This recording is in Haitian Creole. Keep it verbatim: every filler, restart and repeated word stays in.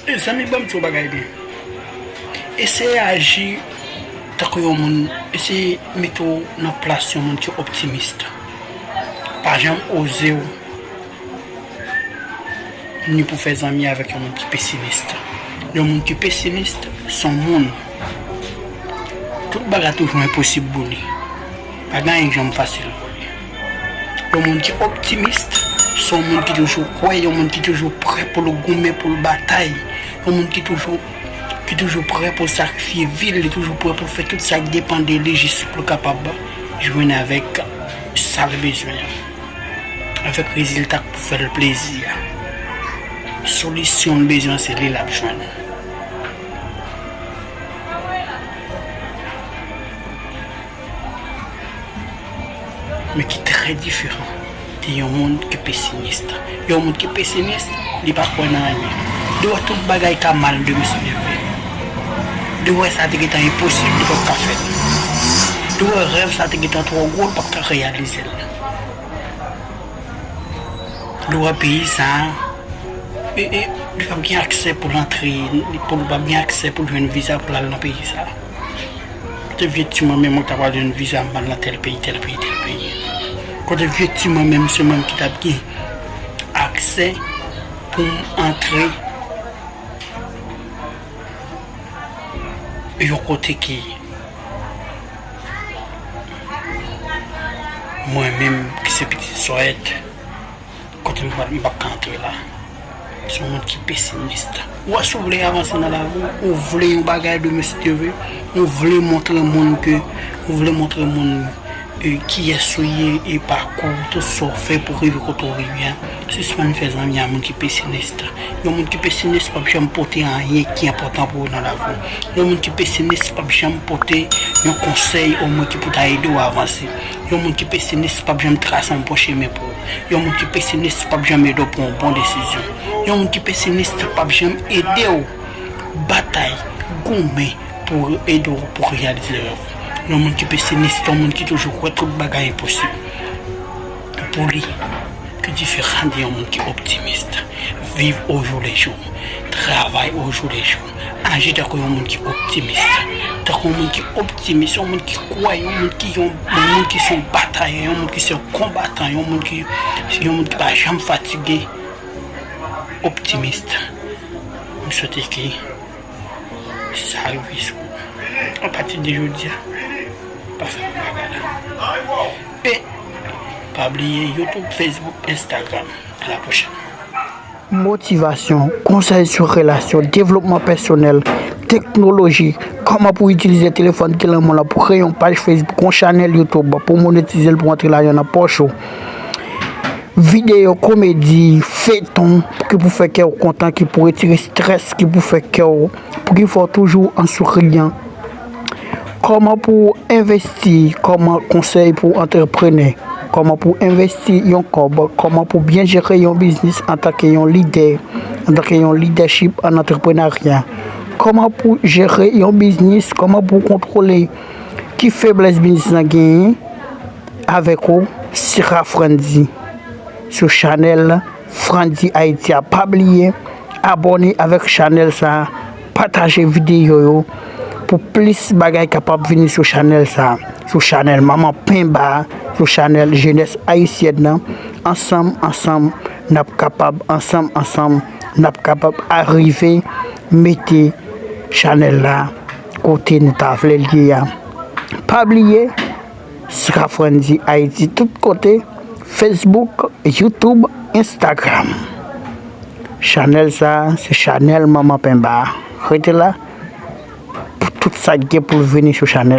Mezanmi, ban m di w bagay byen. Eseye aji tankou yon moun, eseye mete w nan plas yon moun ki optimis. Pa janm oze w ni pou fè zanmi avèk yon moun ki pesimis. Yon moun ki pesimis se yon moun, tout bagay toujou enposib pou li. Pa gen anyen k janm fasil pou li. Yon moun ki optimis se yon moun ki toujou kwè, yon moun ki toujou prè pou l goumen, pou l batay, yon moun ki toujou, ki toujou prè pou l sakrifye vi l, li toujou prè pou l fè tout sa k depann de li jis pou l kapab jwenn avèk sa l bezwen an. Avèk rezilta k pou fè l plezi a. Solisyon l bezwen, se li l ap jwenn. Men ki trè diferan de yon moun ki pesimis. Yon moun ki pesimis, li pa kwè nan anyen. Li wè tout bagay ka mal demen si Dye vle. Li wè sa te gentan enposib, li p ap ka fèt. Li wè rèv sa te gentan twò gwo, li p ap ka reyalize l. Li wè peyi sa a, e, e, li p ap gen aksè pou l antre, pou l p ap gen aksè pou l jwenn viza pou l al nan peyi sa a. Kote vye ti mwen menm mwen ta pral jwenn viza m al nan tèl peyi, tèl peyi, tèl peyi. Kote vye ti mwen menm se mwen ki t ap gen aksè pou m antre yon kote ki mwen menm ki se pitit Sòyèt, kote m pa, m p ap ka antre la. Se yon moun ki pesimis. Ou wè, si w vle avanse nan lavi w, ou vle yon bagay demen si Dye vle, ou vle montre moun ke, ou vle montre moun, e, kiyès ou ye e pakou w, tout sa w fè pou rive kote w rive a. Sispann fè zanmi a moun ki pesimis. Yon moun ki pesimis p ap janm pote anyen ki enpòtan pou ou nan lavi w. Yon moun ki pesimis p ap janm pote yon konsèy omwen ki pou ta ede w avanse. Yon moun ki pesimis p ap janm trase yon bon chemen pou ou. Yon moun ki pesimis p ap janm ede w pran yon bon desizyon. Yon moun ki pesimis p ap janm ede w batay, goumen pou ede w pou reyalize rèv ou. Yon moun ki pesimis se yon moun ki toujou kwè tout bagay enposib pou li, ki diferan de yon moun ki optimis. Viv au jour le jour. Travay au jour le jour. Aji tankou yon moun ki optimis. Tankou yon moun ki optimis, yon moun ki kwè, yon moun ki yon, yon moun ki se yon batayè, yon moun ki se yon konbatan, yon moun ki, yon moun ki pa janm fatige. Optimis. M swete ke sa rive sou ou. Apati de jodi a, pa fè bagay la. E pa bliye YouTube, Facebook, Instagram. À la prochaine. Motivasyon, konsèy sou relasyon, devlopman pèsonèl, teknoloji, kòman pou itilize telefòn ki nan men w la pou kreye yon paj Facebook, yon chanèl YouTube, pou monetize l, pou antre lajan nan pòch ou. Videyo komedi, feyton, ki pou fè kè w kontan, ki pou retire estrès, ki pou fè kè w, pou ki fè w toujou an souriyan. Kòman pou w envesti, kòman konsèy pou antreprenè, kòman pou w envesti yon kòb, kòman pou w byen jere yon biznis antanke yon lidè, antanke yon lidèchip an antreprenarya. Kòman pou w jere yon biznis, kòman pou w kontwole ki feblès biznis lan genyen avèk ou, Sira Frandy, sou chanèl Frandy Haïti a. Pa bliye abòne avèk chanèl sa a, pataje videyo yo pou plis bagay kapab vini sou chanèl sa a, sou chanèl Manman Penba, sou chanèl Jenès Ayisyèn nan. Ansanm, ansanm, n ap kapab, ansanm, ansanm, n ap kapab arive mete chanèl la kote nou ta vle l ye a. Pa bliye, Sira Frandy Haïti tout kote, Facebook, YouTube, Instagram. Chanèl sa a, se chanèl Manman Penba. Rete la pou tout sa k gen pou l vini sou chanèl.